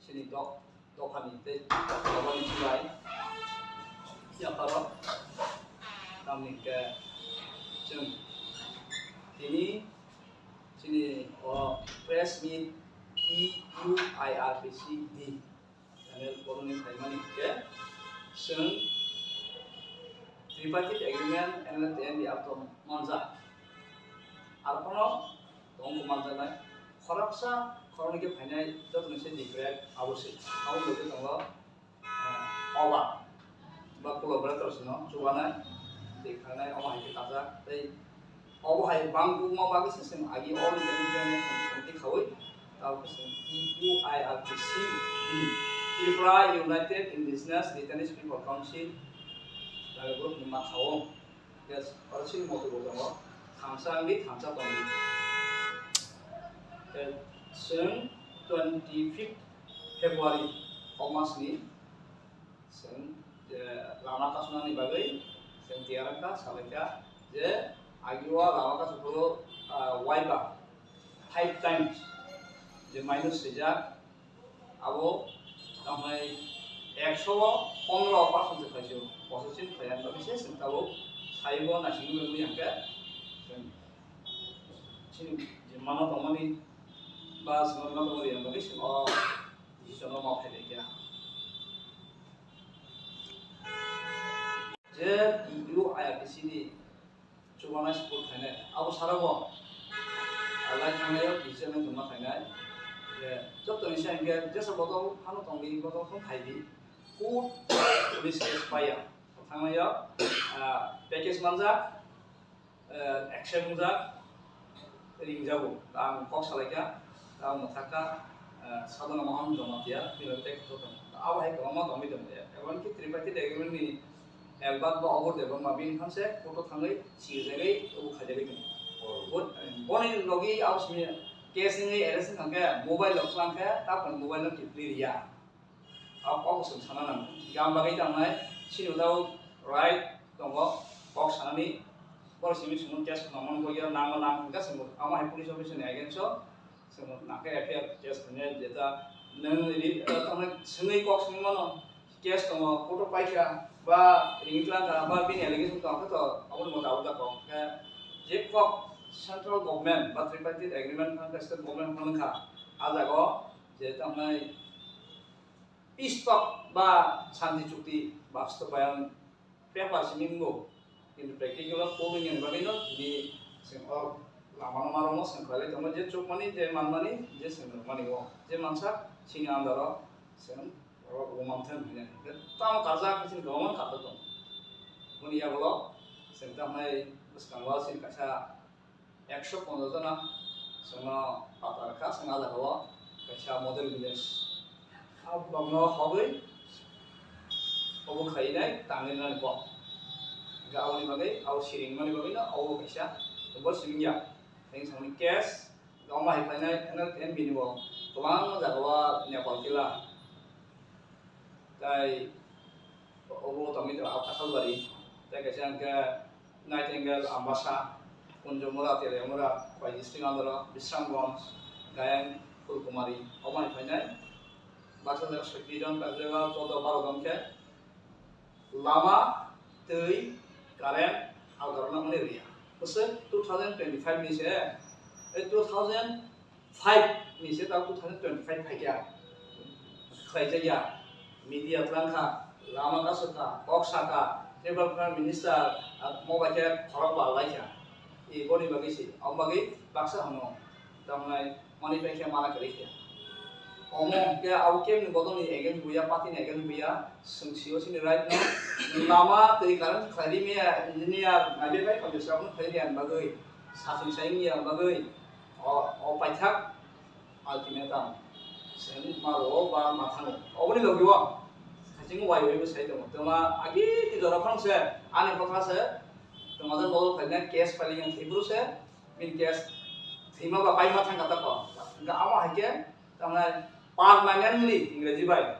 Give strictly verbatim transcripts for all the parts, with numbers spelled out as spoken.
Chini dok dophani tei dophani chwrai yapharo tamni hwnkhe chwng tini chini o press meet E U I R P C D channel boroni phaimani hwnkhe chwng tripartite agreement N L T N ni atom manjak. Arokno tongkho manjaknai khoroksa khoroknwi khe phainai jotoni se different abo se. Abo logwi tongo, eh, oba ba collaborators no chubanai tei khanai omo hai khe kajak tei obo hai bang bukma bagwi se chwng agi all India ni joint action committee khaui tao khe chwng T U I R T C B Tripura United Indigenous Riteness People Council bai group ni ma kha o. Yes, oro chini moto bo tongo, thansa wngwi thansa tongwi. Tei chwng twenty fifth February o mas ni chwng je lama kasnani bagwi chwng tiyar wngkha, salaikha je agio lama kasphuru, ah, waiba five times je minus swijak, abo tamhai ekso o pondro percent se khaisio, bosor chini khlai ang bagwi se chwng tabuk saibo naisingwi wngwi hwnkhe chini je mano tongmani ba chwng mano tongmani ang bagwi chwng o decision o ma phailaikha. Je T U I R T C ni chubanai support khainai, abo sara bo alai thangnai o kisa no tongma khainai. Je joto ni se hwnkhe jesa bodol phano tongdi, bodol phano phaidi, court police case paiya thangnai o, ah, package manjak, eh, accept wngjak, ringjago. Ang kok salaikha, ang mwthakha, eh, Sadhana Mohan Jamatia, bini tei kok tong. Abo hai kwbangma tongwi tongo. Emonki tripartite agreement ni Elbat ba obor de bangma bini phanse court o thangwi sirjagwi obo khaijagwi tongo. Oh. Bo-, boni logi abo simi case wngwi arrest wngkha khe mobile rok khwlangkhe, taphano mobile no kiphilwi riya. Abo kok bo chwng sana nango. Gam bagwi tangnai, chini ulo right tongo, kok sanani, borok simi chwngno case khwnamani bagwi nangma nang hwnkha chwng amo hai police officer ni against o chwng nangkhe F I R case khainai, jeta nwng ri-, eh, tamni swngwi kok swngwi mano, case tongo, court o paikha, ba ringwi twlangkha, ba bini allegation tongkha to, aboni moto abo da kok. Hwnkhe je kok central government ba tripartite agreement phano state government phano wngkha, ah jaga o je tamni peace talk ba shanti chukti bastobayan paper simi wngo, kintu practical o polling ni bagwi no tini chwng o lama no ma rwngno chwng khlai tongo, je chukmani, je manmani, je chwng rwmani o, je mansa chini under o chwng oro rwmang thang hinwi. Tamo karjak chini kwbangma karjak tongo. Boni yagulo chwng tamnai bwskango chini kaisa ekso ponjash jona chwngno pata rwkha, chwng ah jagao kaisa model village. Ah bokno hogwi obo khainai tangwi nani kok. Hwnkhe aboni bagwi abo siring mani bagwino obo kaisa bo siring ya. Tei samani case omo hai khlainai N L T N B ni bo kwbangma jagao Nepal kila. Tai obo tongwi tongo Kasalbari, tei kaisa hwnkhe Nightingale, Ambasa, Kunjumura, Teliamura, Khowai district under o Bisramganj, Gayeng, Phulkumari, omo hai phainai. Baksa jaga soi jon, baksa jaga choudo baro jon khe lama, twi, current, algarona mani riya. Bwswk two thousand twenty-five ni se, eh, two thousand five ni se ta two thousand twenty-five phaikha. Khlaijakya, media twlangkha, lama kasukha, kok sakha, tribal prime minister, ah, mo bai khe khorok bal laikha. I boni bagwi se, abo bagwi baksa hwnwi tamnai mani pai khe mana kwrwi khe. Omo hwnkhe abo kebni bodolni against buya, party ni against buya, chwng sio chini right no. Lama twi current khlai ri maya, engineer naibe bai khamjesa abono khlai ri ani bagwi, sathung sai wngya bagwi, o, o paithak ultimatum. Chwng ma rwo ba ma thango. Oboni logi o, khaising wai wai bo sai tongo. Tongma agi ti jora phang se, ani bwkha se, tongma jang bodol khlaina case filing ang thai phuru se, bini case thwima ba paima thang kha ta kho. Hwnkhe amo hai khe, tamni permanently Ingreji bai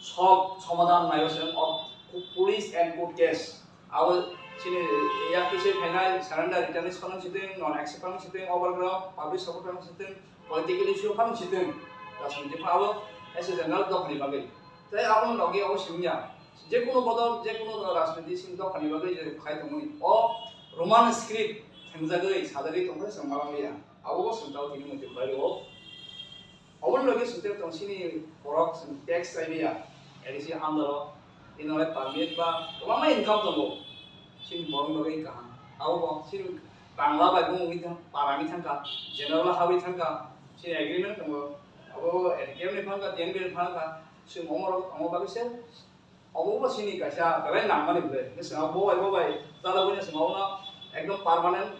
solve, somadhan naio se o police and court case. Abo chini yak kise phainai surrender return phano sitwng, non accept phano sitwng, overground, public support phano sitwng, political issue phano sitwng, rajniti phano abo Kaisa general dophani bagwi. Tei abono logi abo simi ya. Jekunu bodol, jekunu rajniti simi dophani bagwi je khai tongmani. O Roman script thengjagwi sajagwi tongphai chwng malangya. Abo bo chwng tao tini muitu khlai o. Oboni logi simi tong sini borok chwng tax chai ya. A D C under o. Ino le permit ba kwbangma income tongo. Sini borok bagwi kaham. Abo bo sini Bangla bai bo wngwi thang, parami thangkha, general hawi thangkha, sini agreement tongo. Abo A D C ni phangkha, T N B ni phangkha, sini omorok omo bagwi se Obo bo sini kaisa belai nangmani ble. Hwnkhe chwng abo bai bo bai chalogwi chwng abono ekdom permanent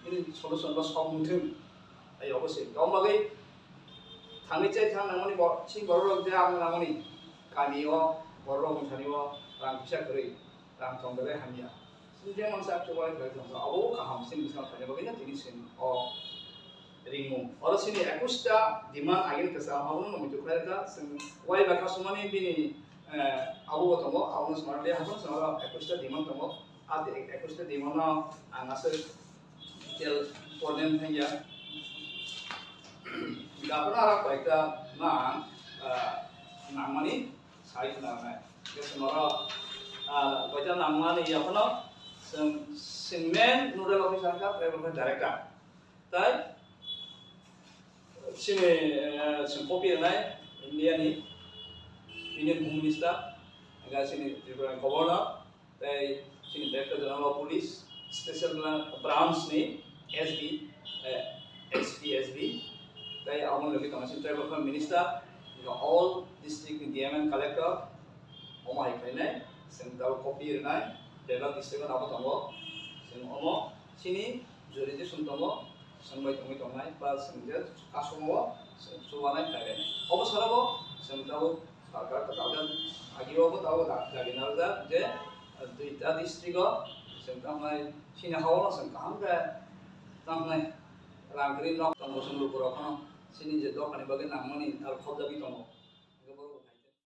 bini solution bo sok wngthung. Ai obo se. Tong bagwi thangwi chai thang nangmani bo, chini borok rok je ang nangmani kami o borok rok wng thani o rang kisa kwrwi, rang tong belai hamya. Chini je mansa actually belai tong abo kaham chini bwskango phaina bagwi no tini chwng o ringmung. Oro chini ekush ta demand agini kwcham abono nungwi tukhai rwkha. Chwng waiba kasumani bini, eh, abo bo tongo, abono swmar le haphano chwng oro ekush ta demand tongo. A de-, ekush ta demand no ang aswk detail problem thangya. Daphano aro koyekta mang, ah, nangmani sai khna rwnai. Hwnkhe chwng oro, ah, koyekta nangmani yaphano chwng, chwng main nodal officer kha, tribal kha director. Tai chini, eh, chwng copy rwnai India ni Union Home Minister, hwnkhe chini Tripura ni Governor, tai chini Director General of Police, Special Bran-, Branch ni S B, eh, S P, S B, tai aboni logi tongo chini Tribal Affairs Minister, hwnkhe all district ni D M and Collector, omo hai khlainai, chwng tabuk copy rwnai, bebak district o abo tongo, chwng omo chini jurisdiction tongo, chwng bai tongwi tongnai, ba chwng je kasongo chwng chubanai khlai rwnai. Obo sara bo chwng tabuk sarkar kwtal khe agi o bo tabuk da-, dagi narwkjak je, ah, duita district o chwng tamo hai chini ha o chwng kaham khe tamo hai rang kwrwi nok tongo, chwng lukurok phano chini je dophani bagwi nangmani aro khopjagwi tongo.